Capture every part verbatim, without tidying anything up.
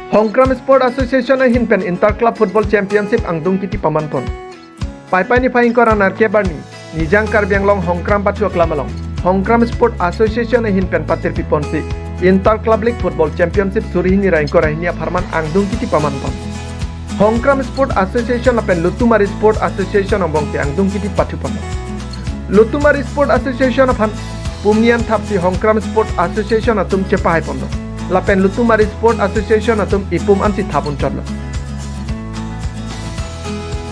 Hongkram Sport Association ahin pen Inter Club Football Championship angdung kiti pamanpon. Paipai niphai ingkoi ra nerkep arni, Nijang Karbi Anglong Hongkram pathu aklam along Hongkram Sport Association ahin pen patirpiponsi Inter Club League Football Championship suri hini ra ingkoi ra hini apharman angdung kiti pamanpon. Hongkram Sport Association lapen Lutumari Sport Association angbong ke angdung kiti pathupon. Lutumari Sport Association aphan pumni an thapsi Hongkram Sport Association atum chepahaiponlo. Lapen Lutumari Sport Association atum ipum ansi thap unchotlo.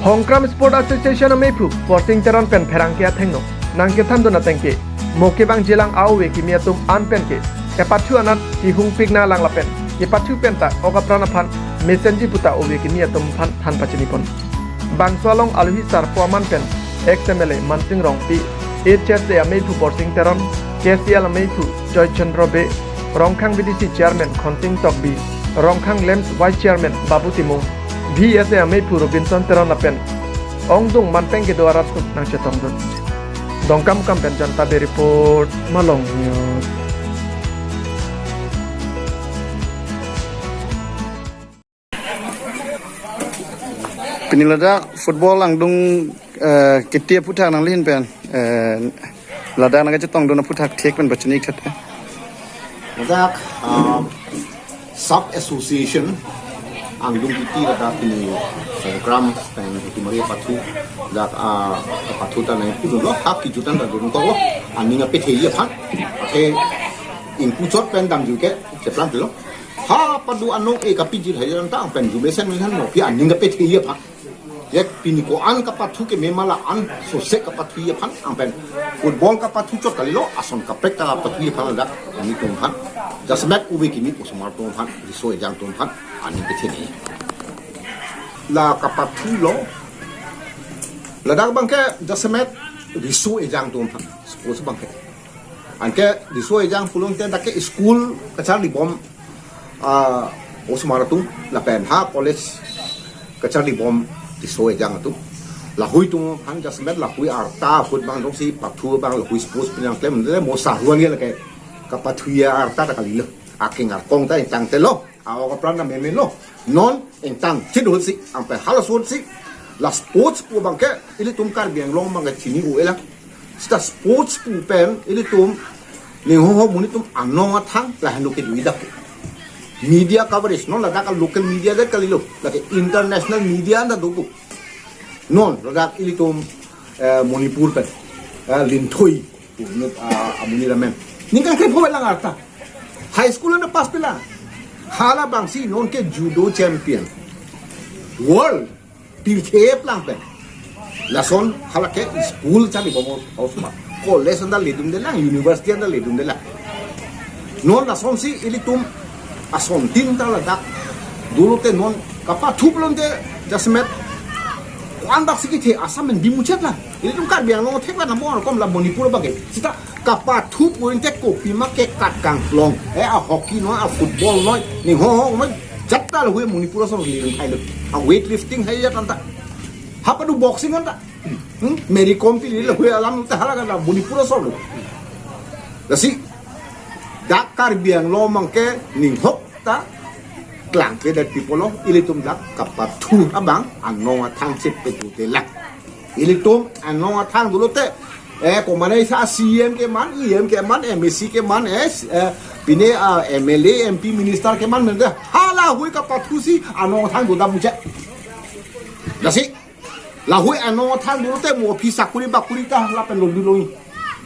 Hongkram Sport Association amephu Borsing Teron pen pherangke athengno nangkethandun ateng ke mo kevang jilang a-ove kimi atum an pen ke kepathu anat chihungpik nanglang lapen kepathu penta ok apran aphan mesenji puta ove kimi atum aphan than pachinipon. Bangso along aluhi sarpo aman pen ex M L A Mansing Rongpi, H S A amephu Borsing Teron, K C L amephu Joy Chandra Bey, Rongkhang V D C Chairman Khonsing Tokbi, Rongkhang LAMPS Vice Chairman Babu Timung, V S A amephu Robinson Teron lapen ongdung manpeng kedo arat atum nangchetongdun. Dongkamukam pen Janta Bey report, Malong News. Pini ladak football angdung, eh, kiti aphuthak nanglihin pen, eh, ladak nangkachetongdun aphuthak thek pen bachini khat. Ladak, ah, sub association angdung kiti ladak pini Hongkram pen Lutumari pathu dak, ah, pathu ta nangpudunlo, hak kijutan ta dun ko aning apethei aphan. Athe ingpuchot pen damjuke cheplanglo. Hapadu anong e kapijir hajan ta pen jumesen mesen mo pi aning kapethei aphan. Yek pini ko-an kapathu keme ma la-an sosek kapathu aphan, angpen football kapathu chot kalilo, ason kaprek ta kapathu aphan ladak kami atum aphan. Jasemet ove kimi osomar atum aphan, riso ejang atum aphan aning ketheni. La kapathulo, ladak abangke jasemet riso ejang atum aphan, sports abangke. Anke riso ejang pulote dak ke school kacharlibom, ah, osomar atum lapen ha college kacharlibom riso ejang atum. Lahui atum aphan jasemet lahui arta ahut abang dongsi pathu abang lahui sports pen nangklemle mo sahuan ke lake kapathu arta ta kalilo. Akeng arkong ta ingtangtelo. A-ok apran ta memelo. Non ingtang chit ahutsi, angpen halaso ahutsi la sports pu abangke ilitum Karbi Anglong abangke chini-o-elang. Seta sports pu pen ilitum ning ho ho monit atum anong athang lahenlo kedo-i dak. Media coverage non ladak a-local media det kalilo, lake international media anta dopo. Non ladak ilitum, eh, Manipur pen, eh, Linthoi pu inut, ah, amonit amen. Ningkan krepho lang arta. High school anta pass pilang. Halabangsi non ke judo champion world pirthe plang pen. Lason halake school charlibom osomar. College anta ledundelang, university anta ledundelang. Non lasonsi ilitum asontin ta ladak dolote non kapathu pulote jasemet ko-an daksi kethe asam men bimuchet la. Ilitum Karbi Anglong thekla namo kom la Manipur abangke. Seta kapathu pulote kopima kekat kangklong. Eh, a-hockey noi, a-football noi, ning ho ho noi, jat ta lahui Manipur asor lirin thailo. A-weightlifting hai jat anta. Hapadu boxing anta. Hmm? Mary Kom pili lahui alam ta hala kan la Manipur asor lo. Lasi dak Karbi Anglong abangke ning hok ta klangkledet pi pulo, ilitum dak kapathu abang anong athang chepethutelang. Ilitum anong athang dolote, eh, komatne sa C M keman, E M keman, M A C keman, eh, eh, pine, ah, M L A, M P, minister keman, mende halahui kapathusi anong athang dodam muche. Lasi lahui anong athang dolote mo aphi sakuri bakuri ta lapen longdun longji.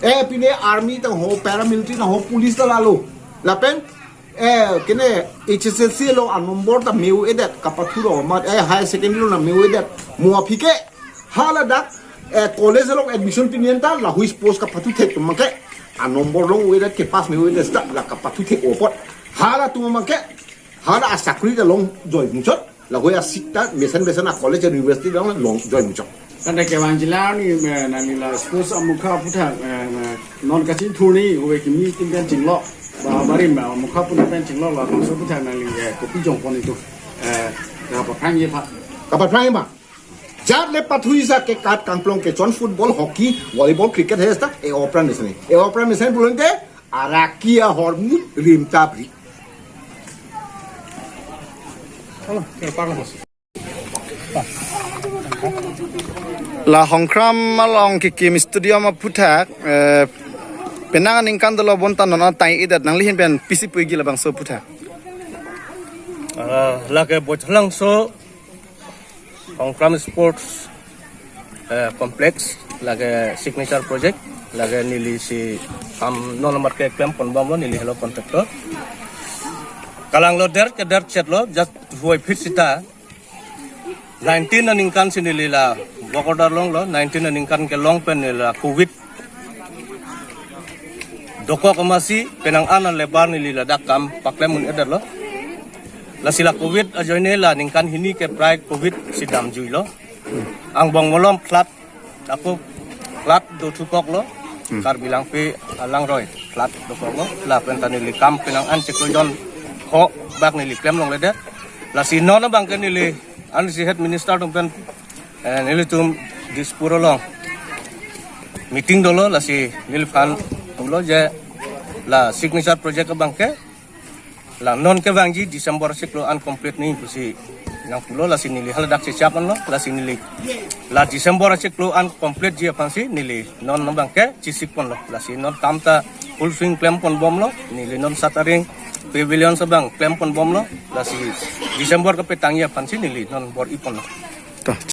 Eh, pine army tang ho, paramilitary tang ho, police ta lalo. Lapen, eh, kene H S L C along a-number ta me-o-edet, kapathu ro mat, eh, higher secondary along ta me-o-edet. Mo aphi ke haladak, eh, college along admission pini anta lahui sports kapathu thek atum abangke a-number long-o-edet, kepass me-o-edet seta la kapathu thek-o apot. Halatum abangke hala asakuri ta longjoi muchot. Lahui a-seat ta mesen mesen a-college, university along longjoi muchot. Tangte kevang jila ni, eh, nangli la sports amukha aphuthak, eh, eh, non kachingthurni ove kimi atum pen chinglo. Ba barim, eh, amukha atum pen chinglo labangso aphuthak nangli, eh, kopi jongpon itum, eh, kapaphrangji aphan. Kapaphrangji ma. Jat le pathu asa kekat kangklong kechon football, hockey, volleyball, cricket hai seta e-o apran mesen. E-o apran mesen pulote araki ahormu rimta pri. La Hongkram along kekim stadium aphuthak, eh, penang aningkan dolo bonta non atang-idet, nanglihin pen pisi puji labangso aphuthak. Ah, lake Bojhalangso Hongkram Sports, eh, Complex, lake signature project, lake neli si ham non amat ke klem ponbomlo, neli helo contractor. Kalanglo der ke der chetlo, just huai phit sita. Nineteen aningkan si neli la work order longlo, nineteen aningkan kelong pen neli la covid dokok amatsi penang an a-labour neli ladak kam paklem un-edetlo. Lasi la covid ajoine la ningkan hini ke prai covid si damjuilo. Angbong malom flat, ako flat dothukoklo. Hmm. Karbi Langpi alangroi flat dokoklo. Lapen ta neli kam penang an chiklo jon ho bak neli klem longledet. Lasi non abangke neli ansi head minister atum pen, eh, nelitum Dispur along meeting dolo, lasi neliphan pulo je la signature project abangke la non kevangji December achiklo an complete nangji pusi nangpulo, lasi neli haladak chechap anlo, lasi neli la December achiklo an complete ji aphansi neli non abangke chesik ponlo, lasi non kam ta full swing klem ponbomlo, neli non sat aring pavilion abang klem ponbomlo, lasi December kepetangji aphansi neli non bor-i ponlo. To,